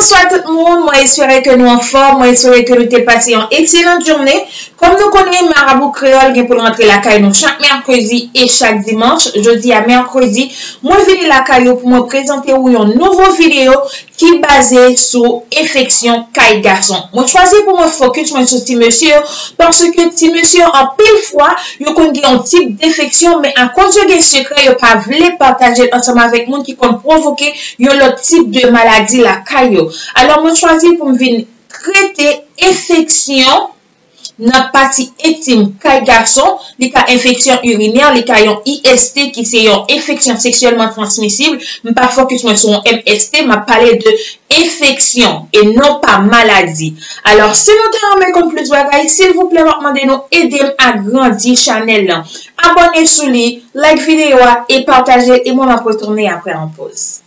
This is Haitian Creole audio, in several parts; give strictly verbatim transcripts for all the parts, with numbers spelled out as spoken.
Bonswa tout moun, mwen espere ke nou anfòm, mwen espere ke nou te pase yon ekselan jounen. Kòm nou konnen, Marabou Kreyòl gen pou l rantre lakay nou chak mèkredi e chak dimanch. Jodi a mèkredi, mwen vini lakay ou pou mwen prezante ou yon nouvo videyo ki baze sou enfeksyon kay gason. Mwen chwazi pou mwen fokis mwen sou ti mesye yo, paske ti mesye yo anpil fwa, yo konn gen yon tip enfeksyon, men akoz yo gen sekrè, yo pa vle pataje l ansanm avèk moun ki konn pwovoke yon lòt tip de maladi lakay yo. Alò, mwen chwazi pou m vin trete enfeksyon nan pati entim kay gason, li ka enfeksyon irinè, li ka yon I S T ki se yon enfeksyon seksyèlman transmisib. M pa fokis mwen sou yon M S T, m ap pale de enfeksyon e non pa maladi. Alò, si nou ta renmen konn plis bagay, silvouplè, m ap mande nou ede m agrandi chanèl lan. Abòne sou li, like videyo a e pataje l, e mwen m ap retounen apre yon poz.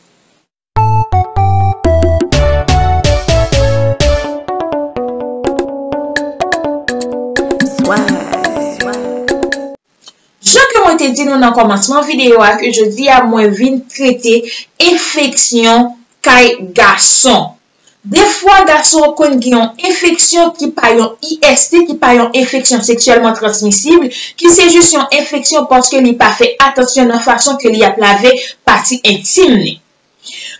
Jan ke mwen te di nou nan kòmansman videyo a, ke jodi a mwen vin trete enfeksyon kay gason. Defwa gason yo konn gen yon enfeksyon ki pa yon I S T, ki pa yon enfeksyon seksyèlman transmisib, ki se jis yon enfeksyon paske li pa fè atansyon nan fason ke li ap lave pati entim li.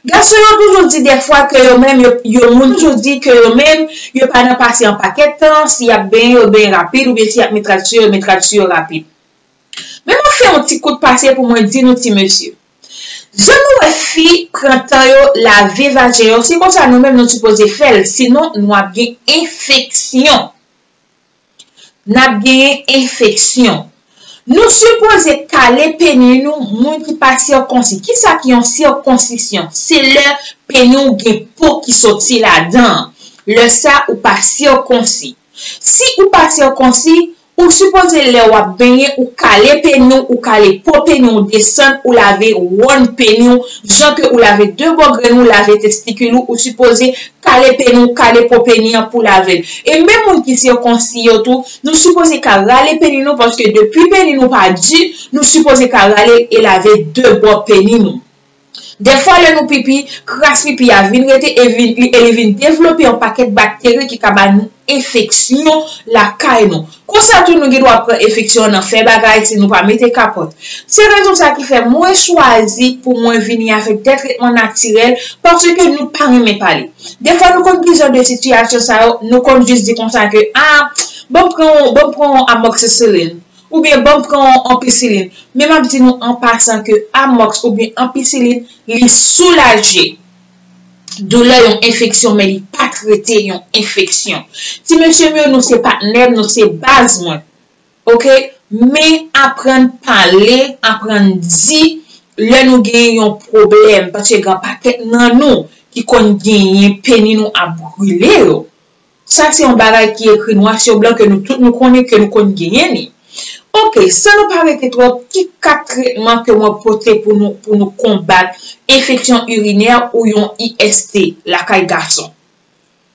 Gason yo toujou di defwa ke yo menm, yo, yo moun toujou di ke yo menm, yo pa nan pase yon pakèt tan, si y ap benyen, yo benyen rapid, oubyen si y ap met rad sou yo, yo met rad sou yo rapid. Men mwen fè yon ti kout pase pou mwen di nou ti mesye. Jan nou wè fi pran tan yo lave vajen yo, se konsa nou menm nou sipoze fè l, sinon nou ap gen enfeksyon. N ap genyen enfeksyon. Nou sipoze kale peni nou, moun ki pa sikonsi. Kisa ki yon sikonsisyon? Se lè peni w gen po ki soti ladan an. Lè sa, ou pa sikonsi. Si ou pa sikonsi, ou sipoze lè w ap benyen, ou kale peni w, ou kale po peni w desann, ou lave wòn peni w, jan ke ou lave de bò grenn ou, lave testikil ou, ou sipoze kale peni w, kale po peni an pou lave l. E menm moun ki sikonsi yo tou, nou sipoze ka rale peni nou, paske depi peni nou pa di, nou sipoze ka rale l e lave de bò peni nou. Defwa lè nou pipi, kras pipi a vin rete e vin, e li vin devlope yon pakèt bakteri ki ka ba nou enfeksyon lakay nou. Konsa tou nou gen dwa pran enfeksyon nan fè bagay si nou pa mete kapòt. Se rezon sa ki fè mwen chwazi pou mwen vini avèk de tretman natirèl paske nou pa renmen pale. Defwa nou konn gen jan de sitiyasyon sa yo, nou konn jis di konsa ke, ah, ban m pran, ban m pran yon amoxicillin. Oubyen ban m pran yon anpisilin. Men m ap di nou an pasan ke amoks oubyen anpisilin, li soulaje doulè yon enfeksyon, men li pa trete yon enfeksyon. Ti mesye m yo, nou se patnè m, nou se baz mwen. Oke? Men aprann pale, aprann di lè nou gen yon pwoblèm, paske gen pakèt nan nou ki konn genyen peni nou ap brile yo. Sa se yon bagay ki ekri nwa sou blan ke nou tout nou konnen, ke nou konn genyen li. Oke, san nou pa rete twòp, ki kat tretman ke mwen pote pou nou, pou nou konbat enfeksyon irinè ou yon I S T lakay gason?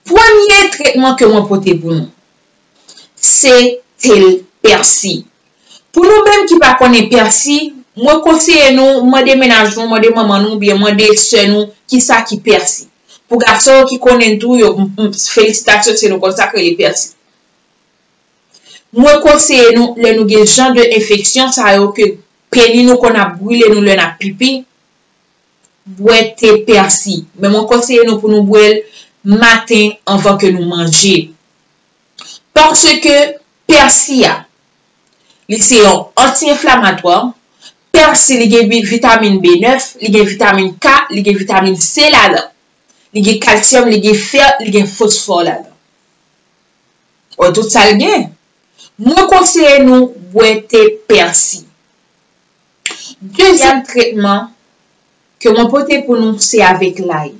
Premye tretman ke mwen pote pou nou, se te pèsi. Pou nou menm ki pa konnen pèsi, mwen konseye nou mande mennaj nou, mande manman nou, oubyen mande sè nou kisa ki pèsi. Pou gason yo ki konnen tou, yo, m, m, felisitasyon, se nou konsa k rele pèsi. Mwen konseye nou, lè nou gen jan de enfeksyon sa yo ke peni nou konn ap brile nou lè n ap pipi, bwè te pèsi. Men mwen konseye nou pou nou bwè l maten anvan ke nou manje. Paske pèsi a, li se yon anti-enflamatwa. Pèsi, li gen vi-, vitamin B nèf, li gen vitamin K, li gen vitamin C ladan. Li gen kalsyòm, li gen fè, li gen fosfò ladan. Wè tout sa l gen. Mwen konseye nou bwè te pèsi. Dezyèm tretman ke mwen pote pou nou, se avèk lay.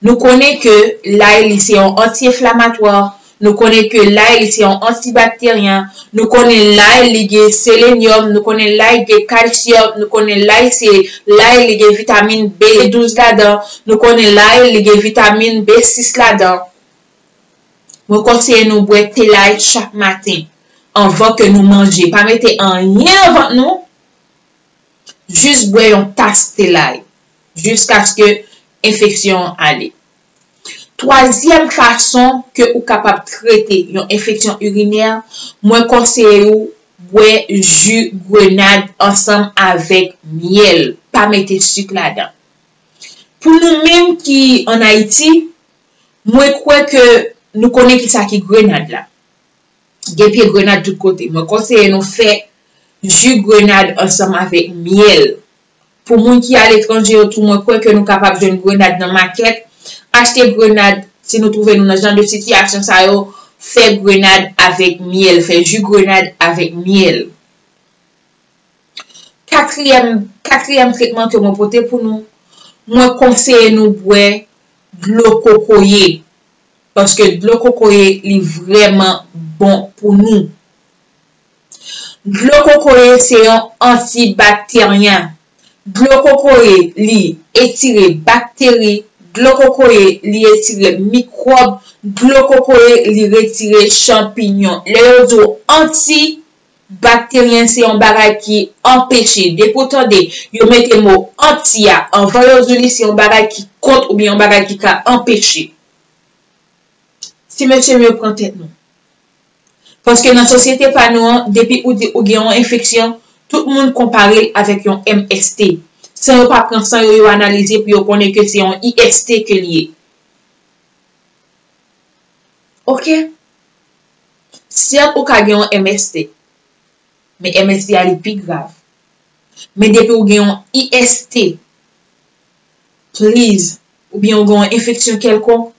Nou konnen ke lay, li se yon anti-enflamatwa. Nou konnen ke lay, li se yon antibakteryen. Nou konnen lay, li gen selenyòm. Nou konnen lay gen kalsyòm. Nou konnen lay, se lay, li gen vitamin B douz ladan. Nou konnen lay, li gen vitamin B sis ladan. Mwen konseye nou bwè te lay chak maten, anvan ke nou manje. Pa mete anyen nan vant nou, jis bwè yon tas te lay, jiskaske enfeksyon an ale. Twazyèm fason ke ou kapab trete yon enfeksyon irinè, mwen konseye ou bwè ji grenad ansanm avèk myèl. Pa mete sik ladan. Pou nou menm ki ann Ayiti, mwen kwè ke nou konnen kisa ki grenad la. Gen pye grenad tout kote. Mwen konseye nou fè ji grenad ansanm avèk myèl. Pou moun ki aletranje yo tou, mwen kwè ke nou kapab jwenn grenad nan makèt. Achte grenad, si nou twouve nou nan jan de sitiyasyon sa yo, fè grenad avèk myèl, fè ji grenad avèk myèl. Katriyèm, katriyèm tretman ke mwen pote pou nou, mwen konseye nou bwè dlo kokoye. Paske dlo kokoye, li vrèman bon pou nou. Dlo kokoye se yon antibakteryen. Dlo kokoye, li etire bakteri. Dlo kokoye, li etire mikwòb. Dlo kokoye, li retire chanpinyon. Lè yo di w anti, bakteryen se yon bagay ki anpeche. Depi w tande yo mete mo anti a anvan yo di li, se yon bagay ki kont oubyen yon bagay ki ka anpeche. Ti mesye m yo pran tèt nou. Paske nan sosyete pa nou an, depi ou di ou gen yon enfeksyon, tout moun konpare l avèk yon M S T. San yo pa pran san yo, yo analize pou yo konnen ke se yon I S T ke l ye. Oke? Sèt, ou ka gen yon M S T. Men M S T a li pi grav. Men depi ou gen yon I S T, please, oubyen ou gen yon enfeksyon kèlkonk,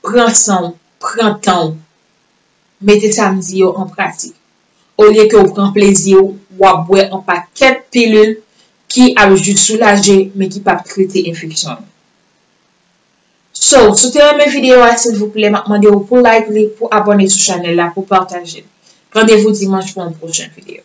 pran san w, pran tan w. Mete sa m di yo an pratik. Olye ke w pran plezi w, w ap bwè yon pakèt pilil ki ap jis soulaje, men ki p ap trete enfeksyon an. So, si w te renmen videyo a, silvouplè, m ap mande w pou like li, pou abòne sou chanèl la, pou pataje l. Randevou dimanch pou yon pwochen videyo.